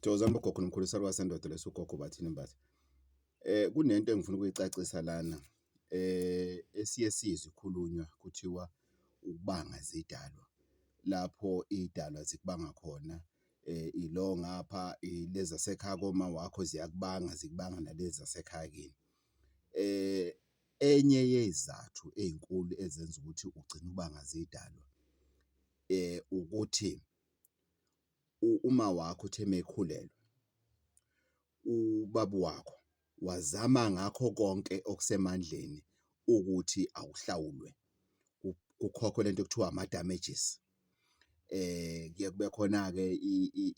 Thokozani bogogo nomkhulu, isalukazi sendoda leso ugogo Bathini Mbatha. Kunento engifuna ukuyicacisa lana esiye sizwe ikhulunywa kuthiwa ukubanga zidalwa, lapho iy'dalwa zikubanga khona ilo ngapha ilezi zasekhaya komawakho ziyakubanga, zikubanga nalezi zasekhaya kini. Enye yey'zathu ey'nkulu ezenza ukuthi ugcine ubanga zidalwa ukuthi umawakho uthe mekhulelwe ubaba wakho wazama ngakho konke okusemandleni ukuthi awuhlawulwe, kukhokhwe lento ekuthiwa ama-damages. Kuye kube khona-ke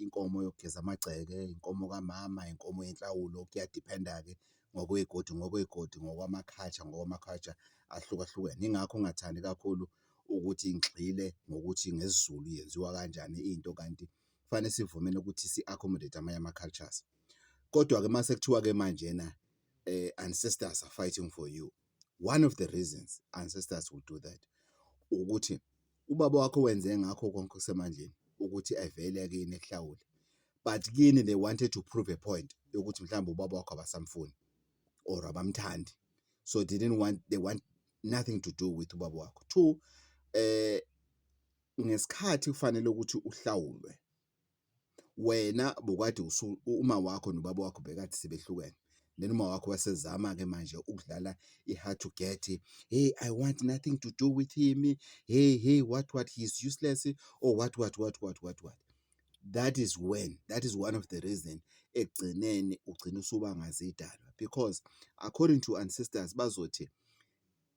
inkomo yokugeza amagceke, inkomo kamama, inkomo yenhlawulo, kuyadiphenda-ke ngokwey'godi ngokwey'godi, ngokwama-culture ngokwama-culture ahlukahlukene. Yingakho ngingathandi kakhulu ukuthi ngigxile ngokuthi ngesiZulu yenziwa kanjani into kanti kufanele sivumele ukuthi si-accommodate amanye ama-cultures. Kodwa-ke mase kuthiwa-ke manjena ancestors are fighting for you, one of the reasons ancestors will do that ukuthi ubaba wakho wenze ngakho konke okusemandleni ukuthi evele kini ekuhlawule, but kini they wanted to prove a point yokuthi mhlawumbe ubaba wakho abasamfuni or abamthandi, so they didn't want, they want nothing to do with ubaba wakho. Two, ngesikhathi kufanele ukuthi uhlawulwe wena bukade uma wakho nobaba wakho bekade sebehlukene, then uma wakho wasezama-ke manje ukudlala i-hard to get, "Hey, I want nothing to do with him, hey hey, what what, he's useless," or what what what what what what. That is when, that is one of the reason ekugcineni ugcina usubanga zidalwa, because according to ancestors bazothi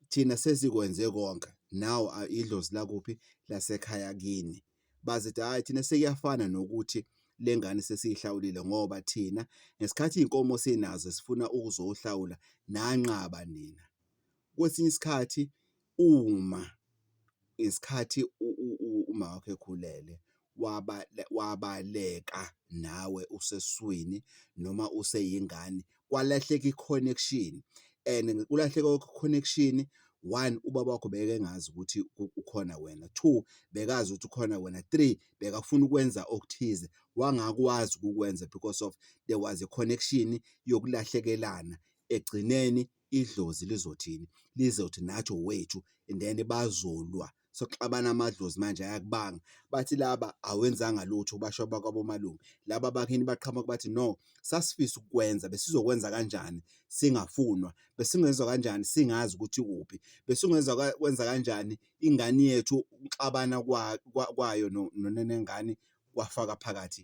thina sesikwenze konke, now idlozi lakuphi lasekhaya kini bazithi hhayi, thina sekuyafana nokuthi le ngane sesiyihlawulile ngoba thina ngesikhathi iy'nkomo sinazo sifuna ukuzohlawula nanqaba nina. Kwesinye isikhathi uma ngesikhathi uma wakho ekhulelwe wabaleka nawe usesiswini noma useyingane, kwalahleka i-connection and ukulahleka kwe-connection, one, ubaba wakho bekengazi ukuthi ukhona wena, two, bekazi ukuthi ukhona wena, three, bekafuna ukwenza okuthize wangakwazi ukukwenza because of there was a connection yokulahlekelana. Ekugcineni idlozi lizothini? Lizothi nathi owethu and then bazolwa, sekuxabana amadlozi manje ayakubanga, bathi laba awenzanga lutho, basho abakwabomalume, laba bakini baqhamuka bathi no, sasifisa ukukwenza, besizokwenza kanjani singafunwa, besingenza kanjani singazi ukuthi kuphi, besingenza kwenza kanjani ingane yethu ukuxabana kwayo nengane kwafaka phakathi.